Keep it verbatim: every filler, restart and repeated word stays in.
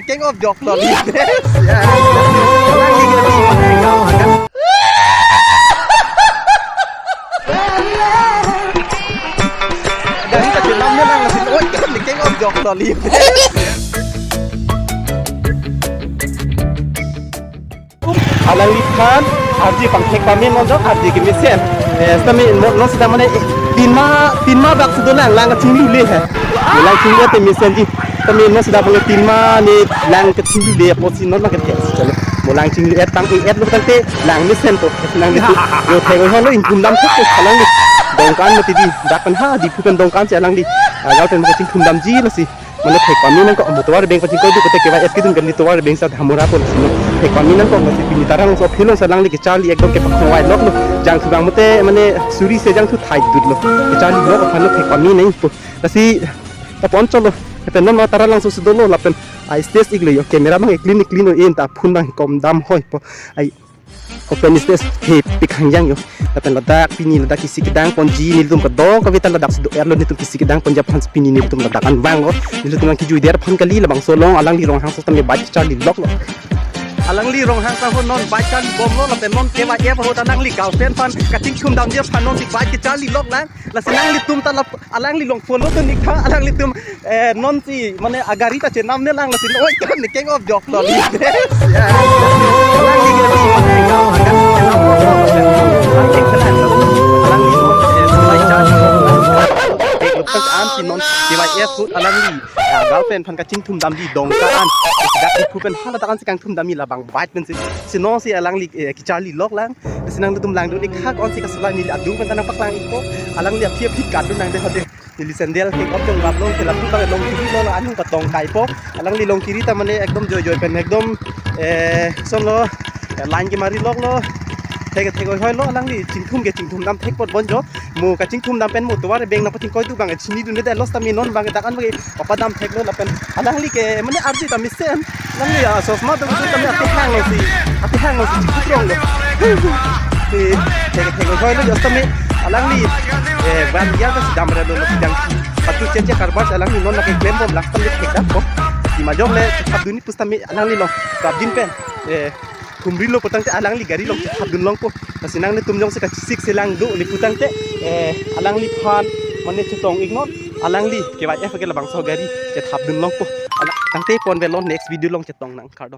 King of Jok lo, Lives. Ya. Alangli ke di. Gari ta chenam ne lang lasin. Oi, King of Jok lo, Lives. Alangliphan arje pangthek pame non jok arje kemesen. Eh, sitame non, non sita mane tinma, tinma bak si dolang, lang kachinglule he. Lang chinglu te mesenji. Sitame non sita pang tinma ne lang kachinglule apotsi non ma kethek si chalo. Mo lang chinglu-et tang-et lo tangte lang mesen to. Lang mesen. Yo thek ho lo, ingthum damthek to alangli. Dongka-an mati di. Dak pen ha Diphu pen dongka-an si alangli. Agal pen mo kachingthum damji lasi. Mane thek pame nangkok, mo tovar beng pachingkoi duk te K Y F kedun kan di tovar beng sat hamura pon sino. Thek pame nangkok, lasi pini Taralangso aphi along si alangli kecharli ekdom kepakhongvai lok lo. Jangthu bang mate mane suri se jangthu thai dut lo. Kecharli lok aphan lo thek pame nangpo. Lasi tapon cholo. Lapen non ma Taralangso si dolo lapen ai stage ik lo yo. Camera bang clean clean o, en ta phone bang kom dam hoi po. Ai open stage he pik hangjang yo. Lapen ladak pini ladak kisi kedang ponji nelitum kadokave ta ladak si do-er lo, nelitum kisi kedang ponji aphan pini nelitum ladak an vang lo. Nelitum nang kijui der aphan kali, labangso along alangli Ronghangso tame bike charli lok lo. Alangli Ronghangso ho non bike charli bom lo lapen non K Y F ahut alangli girlfriend aphan kachingthum damji aphan non si bike charli lok lang. Lasi nanglitum ta lap alangli along follow tun ik tha, alanglitum, eh, non si mane agari ta chenam ne lang lasi. Oi, kan King of Jok lo, Lives. Ya. Alangli ke di. Alangli, eh, sulai charli. Lupang an si non K Y F ahut alangli, ya, girlfriend aphan kachingthum damji Dongka-an. Dak Diphu pen hala ta an si kangthum damji labang bike pen si. Si non si alangli, eh, kecharli lok lang. Lasi nanglitum langdun ik tha, ko-an si kasulai neli adung pen ta nangpaklang ikpo. Alangli aphi aphi kadun nang de hade. Neli sandal kick off jong bap long, sila putar long kiri lo, anung katong kaipo. Alangli long kiri ta mane ekdom joi joi pen ekdom, eh, son lo, eh, line kemari lok lo. Thek thek hoi lo, alangli chingthum ke chingthum damthek pot bon jo. Mo kachingthum dam pen mo tovar beng nangpachingkoi duk bang chinidun de lo, sitame non bang dak an bang papa damthek lo lapen alangli ke mane arje ta mesen. Alangli ya sosma dong si tame ati hang lo si. Ati hang lo si chikut rong lo. Si thek thek hoi lo just tame alangli, eh, ban dia ke si dam re lo lo si dang. Patu cheche karbar si alangli non lake klem bom lak tame thek dam ko. Si majok le chikap duni pus tame alangli lo. Kap din pen, eh, thumri lo putangte alangli gari along chethap dun longpo. Lasi nanglitum jongsi kachesik selang do le putangte, eh, alangliphan mane chetong ik non, alangli K Y F ke labangso gari chethap dun longpo. Ala-, tangte pon velo, next video along chetong nang, kardom.